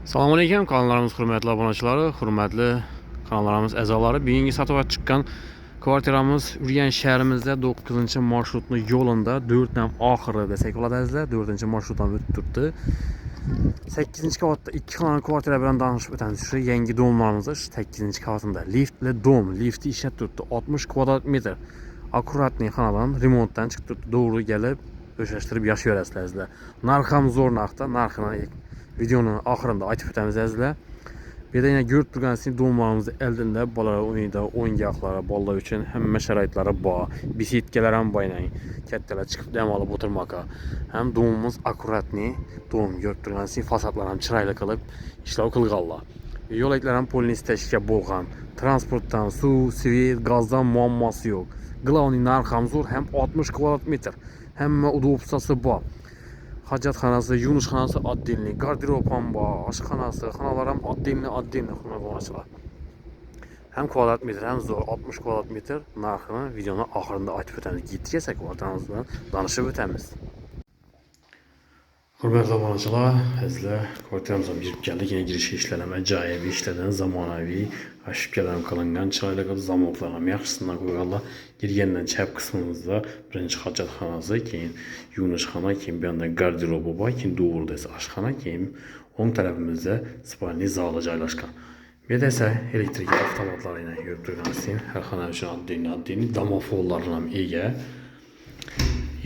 Assalomu alaykum kanallarimiz hurmatli obunachilari, hurmatli kanallarimiz a'zolari. Bugungi sotuvga chiqqan kvartiramiz Urganch shahrimizda 9-marshrutni yo'lida 4 ham oxiri desak bo'ladi, azizlar. 4-marshrutdan o'tib turibdi. 8-qavatda 2 xonali kvartira bilan tanishib o'tamiz. Shu yangi domlarimizda shu 8-qavatida liftli dom, lifti ishlab turibdi. 60 kvadrat metr. Аккуратный xonadon, remontdan chiqib turibdi. To'g'ri kelib o'xshashtirib yashayverasizlar, azizlar. Narx ham zo'r narxda, narxini videoni oxirida aytib o'tamiz, azizlar. Bu yerda yana ko'rib turganingizdek, domlarimizni oldinda bolalar o'yinida o'yingohlari, bolalar uchun hamma sharoitlari bor. Беседка lar ham bor, ya'ni kattalar chiqib dam olib o'tirmoqqa. Ham domimiz аккуратный dom, ko'rib turganingizdek, fasadlar ham chiroyli qilib ishlov qilganlar. Yo'laklar ham полный стяжка bo'lgan. Transportdan, suv, свет, gazdan muammosi yo'q. Главный, narx ham zo'r, ham 60 kvadrat metr. Hamma удобство si bor. Hojatxonasi, yuvinish xonasi отдельный, garderob ham bor, oshxonasi, xonalar ham отдельный, отдельный, hurmatli obunachilar. Ham kvadrat metr ham zo'r, 60 kvadrat metr. Narxini videoni oxirida aytib o'tamiz. Ketdik esa kvartiramiz bilan tanishib o'tamiz. Hurmatli obunachilar, azizlar, kvartiramizga kirib keldik. Yana girish eshiklar ham ajoyib ishlardan, zamonaviy ошибка lar ham qilingan, chiroyli qilib zamoklar ham yaxshisidan qo'yganlar. Kirgandan chap qismimizda birinchi hojatxonasi, keyin yuvinish xona, keyin bu yoqda garderobi bor, keyin to'g'rida esa oshxona, keyin o'ng tarafimizda спальный zali joylashgan. Bu yerda esa elektrik avtomatlar yana ko'rib turganingizdek, har xona uchun отдельный, отдельный domofonlar ham ega.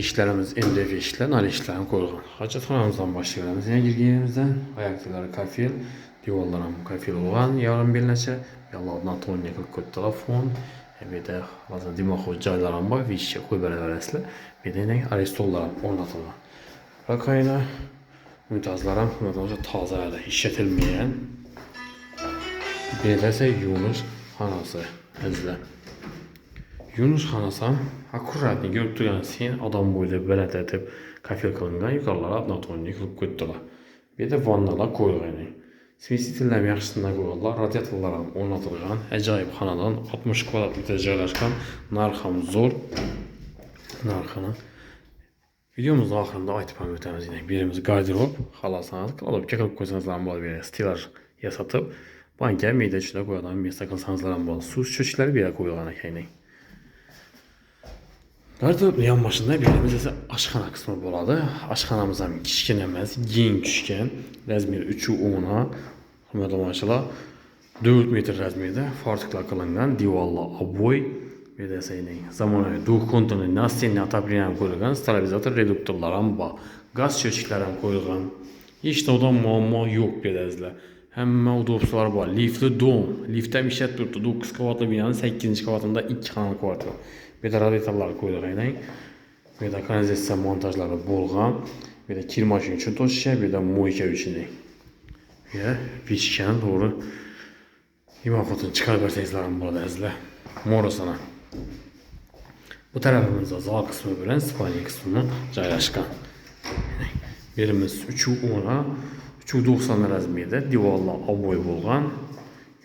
Eshiklarimiz MDF eshiklar, nari eshiklar ham qo'yilgan. Hojatxonamizdan boshlayveramiz. Yana kirganimizdan oyoqlari kafel, devorlar ham kafel bo'lgan, yarim belnacha. Bu yoqda natolniy qilib qo'yib telefon. Bu yerda hozir дымоход joylar ham bor, вещи qo'yib beraverasizlar. Bu yerda yana stollar ham o'rnatilgan. Раковина, unitazlar ham hurmatli toza hali ishlatilmagan. Bu yerda esa yuvinish xonasi, azizlar. Yuvinish xonasi ham аккуратный, ko'rib turganingiz, odam bo'yida baland etib kafel qilingan, yuqorilari однотонный qilib qo'yibdilar. Bu yerda vannalar qo'yilgan. Смеситель lar ham yaxshisidan qo'yganlar, radiatorlar ham o'rnatilgan. Ajoyib xonadon, 60 kvadrat metr joylashgan, narx ham zo'r. Narxini videomizni oxirida aytib ham o'tamiz. Yine birimiz garderob, xohlasangiz кладовка qilib qo'ysangizlar ham bo'ladi, bu yerga стеллаж yasatib, banka mayda chuyda qo'yadigan место qilsangizlar ham bo'ladi. Suv счётчик lari bu yerga qo'yilgan ekan. Garderobni yonboshida birimiz esa oshxona qismi bo'ladi. Oshxonamiz ham kichkina emas, keng tushgan. Razmeri 3,10, hurmatli obunachilar. 4 metr razmerda fartuklar qilingan, devorlar обой. Bu yerda esa zamonaviy двухконтурный настенный отопление ham qo'yilgan, stabilizator reduktorlar ham bor. Gaz счётчик lar ham qo'yilgan. Hech narsadan muammo yo'q bu yerda, azizlar. Hamma удобство lar bor. Liftli dom, lift ham ishlab turibdi. 9 qavatli binoni 8-qavatida 2 xonali kvartira. Bu yerda radiatorlar qo'yilgan. Bu yerda kanalizatsiya montajlari bo'lgan. Bu yerda kir mashina uchun точка, bu yerda мойка uchun. Bu yerda pechkani to'g'ri дымоход ini chiqarib bersangizlar ham bo'ladi, azizlar. Morosini. Bu tarafimizda zal qismi bilan спальня qismi joylashgan. Yerimiz 3,10, 3,90 razmerda, devorlar обой bo'lgan.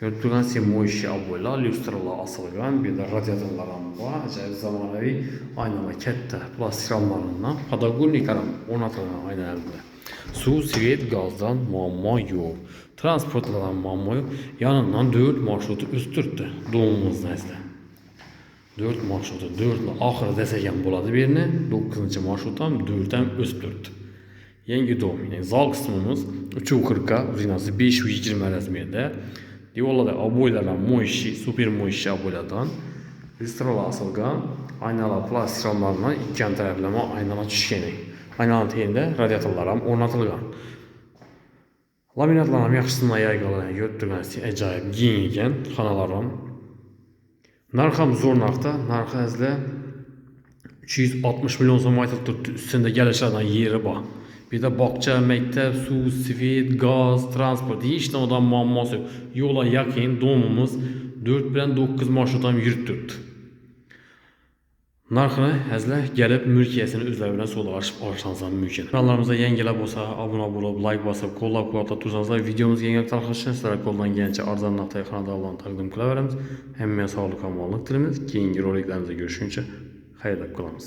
Ko'rib turganingizdek, моющий обой lar, lyustralar osilgan, bu yerda radiatorlar ham bor, ajoyib zamonaviy aynalar, katta plastik ramlaridan, подоконник lar ham o'rnatilgan aynalar bilan. Suv, свет, gazdan muammo yo'q. Transportlardan muammo yo'q. Yonidan 4 marshruti o'tib turibdi domimizni, azizlar. 4 marshruti, 4 oxiri desak ham bo'ladi bu yerni. 9-marshrut ham, 4 ham o'sib turibdi. Yangi dom, ya'ni zal qismimiz 3,40, узина si 5,20 razmerda. Devorlarda обой lar ham моющий, супер моющий обой lardan. Lyustralar osilgan, aynalar plastik ramlar bilan ikki yon taraflama aynalar tushgan. Aynalar tagida radiatorlar ham o'rnatilgan. Laminatlar ham yaxshisidan yayganlar, ko'rib turganingizdek, ajoyib keng ekan xonalar ham. Narx ham zo'r narxda. Narxi, azizlar, 360 million so'm aytilib turibdi. Ustida kelishadigan yeri bor. Bu yerda bog'cha, maktab, suv, свет, gaz, transport, hech narsadan muammosi yo'q. Yo'llar yaqin, domimiz 4 bilan 9 marshrut ham yurib turibdi. Narxini, azizlar, kelib mulkiyasini o'zlari bilan savdolashib olishingiz ham mumkin. Kanalimizga yangilar bo'lsa, obuna bo'lib, layk bosib, qo'llab-quvvatlab tursangizlar, videomizga yangilik tarqalishini sizlarga qo'ldan kelgancha arzon narxdagi xonadonlarni taqdim qilaveramiz. Hammaga sog'lik, omonlik tilaymiz. Keyingi roliklarimizda ko'rishguncha xayrlab qolamiz.